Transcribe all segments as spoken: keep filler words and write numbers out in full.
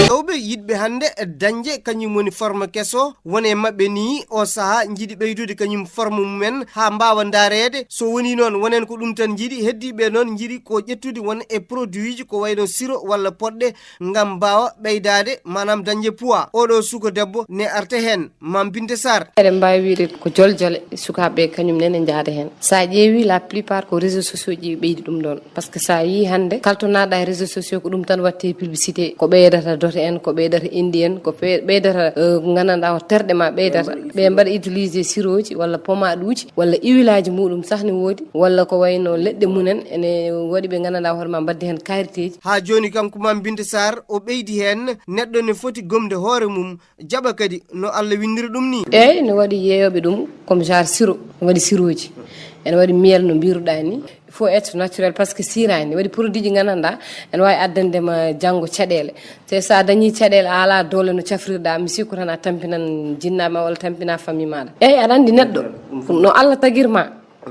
Rewɓe yiɗɓe hannde dañde kañum woni forme keso, won e maɓɓe ni o saha njiɗi ɓeydude kañum forme mumen haa mbaawa ndaareede. So woni noon, wonen ko ɗum tan njiɗi, heddiiɓe noon njiɗi ko ƴettude won e produitji ko wayno siro walla poɗɗe ngam mbaawa ɓeydaade, maanaam dañde poids. Oɗo suka debbo ne arte heen, Mam Binte Sarr. Eɗen mbaawi wiyde ko joljole sukaaɓe kañum nene njaada heen. So a ƴeewi, la plupart ko réseaux sociaux ji ɓeydi ɗum ɗoon. Parce que so a yii hannde, kala to naatɗa e réseaux sociaux ko ɗum tan waɗte publicité, ko ɓeydata dote en, ko ɓeydata indi en, ko fe-, ɓeydata, eh, ko nganndanɗaa o terɗe ma ɓeydata. Ɓe mbaɗa utilisé sirooji walla pomaɗuuji walla iwilaaji muɗum sah ne woodi, walla ko wayno leɗɗe mumen ene waɗi ɓe nganndanɗaa hoore ma mbaɗde heen kariteeji. Haa jooni kanko Mam Binte Sarr o ɓeydi heen, neɗɗo ne foti gomde hoore mum, jaɓa kadi no Allah winndiri ɗum ni. Eey, ne waɗi yeeyooɓe ɗum comme genre sirop, ne waɗi sirooji, ene waɗi miel no mbiruɗaa ni. Il faut être naturel parce que siraani, ne waɗi produitji nganndanɗaa ene waawi addande ma janngo caɗeele. Te so a dañii caɗeele, a alaa doole no cafrirɗaa, mi sikku tan a tampinan jinnaaɓe ma walla tampina famille maaɗa. Eey, aɗa anndi neɗɗo, no Allah tagir ma.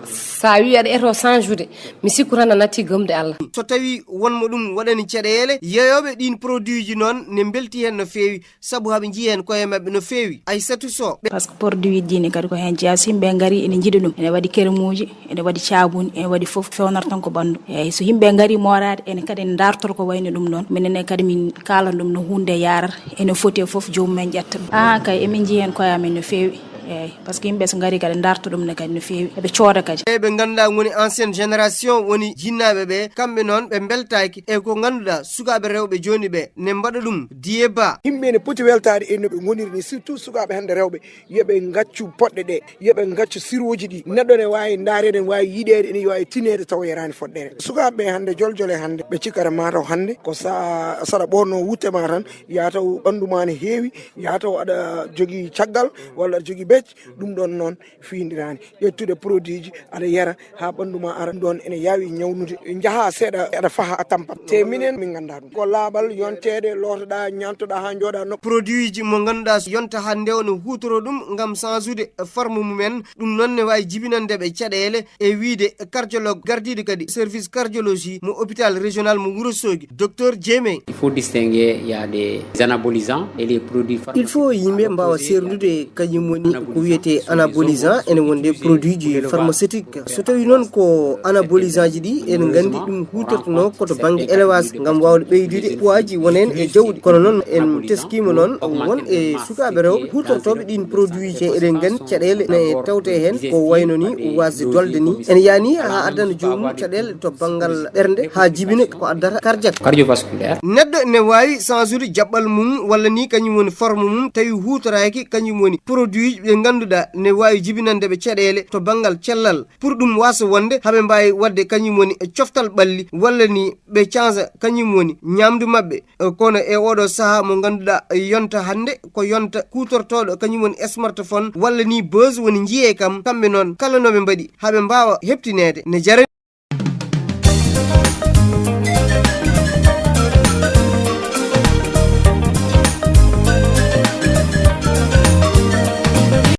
So a wii aɗa eto change-ude, mi sikku tan a natti gomde Allah. So tawii won mo ɗum waɗani caɗeele, yeeyooɓe ɗiin produitji noon ne mbelti heen no feewi, sabu haɓe njiya heen koye maɓɓe no feewi. Aysatu Sow. Parce que produitji ne kadi ko heen jeyaa, so yimɓe ngari ene njiɗa ɗum, ene waɗi kermuuji, ene waɗi caabuni, ene waɗi fof fewnata tan ko ɓanndu. Eey, so yimɓe ngari mooraade, ene kadi ene ndartoro ko wayno ɗum ɗoon. Minen ne kadi min kaalan ɗum no huunde yaarata, ene foti e fof joomum en ƴetta ɗum. Aa kay, emin njiya heen koye amen no feewi. Eey, parce que yimɓe so ngari kadi ndarta ɗum ne kadi no feewi, eɓe cooda kadi. Ɓe ɓe ngannduɗaa woni ancienne génération, woni jinnaaɓe ɓe, kamɓe noon ɓe mbeltaaki e ko ngannduɗaa sukaaɓe rewɓe jooni ɓe ne mbaɗa ɗum. Diye Ba. Yimɓe ne poti weltaade e no ɓe ngoniri ni, surtout sukaaɓe hannde rewɓe, yo ɓe ngaccu poɗɗe ɗe, yo ɓe ngaccu sirooji ɗi. Neɗɗo ne waawi ndaareede, ne waawi yiɗeede, ene waawi tineede tawa yaraani foɗɗere. Sukaaɓe ɓe hannde, joljole hannde, ɓe cikkata mataw hannde ko sa, saɗa ɓorno wutte ma tan, yaa taw ɓanndu ma ne heewi, yaa taw aɗa jogii caggal walla aɗa jogii becce, ɗum ɗoon noon fiindirani. Ƴettude produitji aɗa yara haa ɓanndu ma ara, ɗum ɗoon ene yaawi ñawnude. Njaha seeɗa aɗa faha a tampat. Te minen min nganndaa ɗum. Ko laaɓal yonteede, lootoɗaa, ñaantoɗaa haa njooɗaa nokku. Produitji mo ngannduɗaa yonta hannde o no huutoro ɗum ngam change-ude forme mumen. Ɗum noon ne waawi jibinande ɓe caɗeele e wiyde cardiologue gardiiɗo kadi service cardiologie mo hôpital régional mo Wuro Soogi, Docteur Diémé. Il faut distinguer, il y a des anabolisants et les produits pharmaceutiques. Il faut yimɓe mbaawa seerndude kañum woni ko wiyetee anabolisant, ene wonde produitji pharmaceutiques. So tawii noon ko anabolisantji ɗi, en nganndi ɗum huutortonoo ko to bannge élevage ngam waawde ɓeydude poids ji won heen e jawɗi. Kono noon en teskiima noon won e sukaaɓe rewɓe huutortooɓe ɗiin produitji, eɗen nganndi caɗeele ne tawtee heen ko wayno ni waasde dolde ni. Ene yaani haa addana joomum caɗeele to banngal ɓernde, haa jibina ko addata cardiaque. Cardiovasculaire. Neɗɗo ne waawi change-ude jaɓɓal mum walla ni kañum woni forme mum tawi huutoraaki kañum woni produitji ɓe ngannduɗaa ne waawi jibinande ɓe caɗeele to banngal cellal. Pour ɗum waasa wonde haɓe mbaawi waɗde kañum woni coftal ɓalli walla ni ɓe change-a kañum woni ñaamdu maɓɓe. Kono e oɗo sahaa mo ngannduɗaa yonta hannde ko yonta kuutortooɗo kañum woni smartphone walla ni buzz woni njiyee kam, kamɓe noon kala no ɓe mbaɗi haɓe mbaawa heɓtineede ne jarani.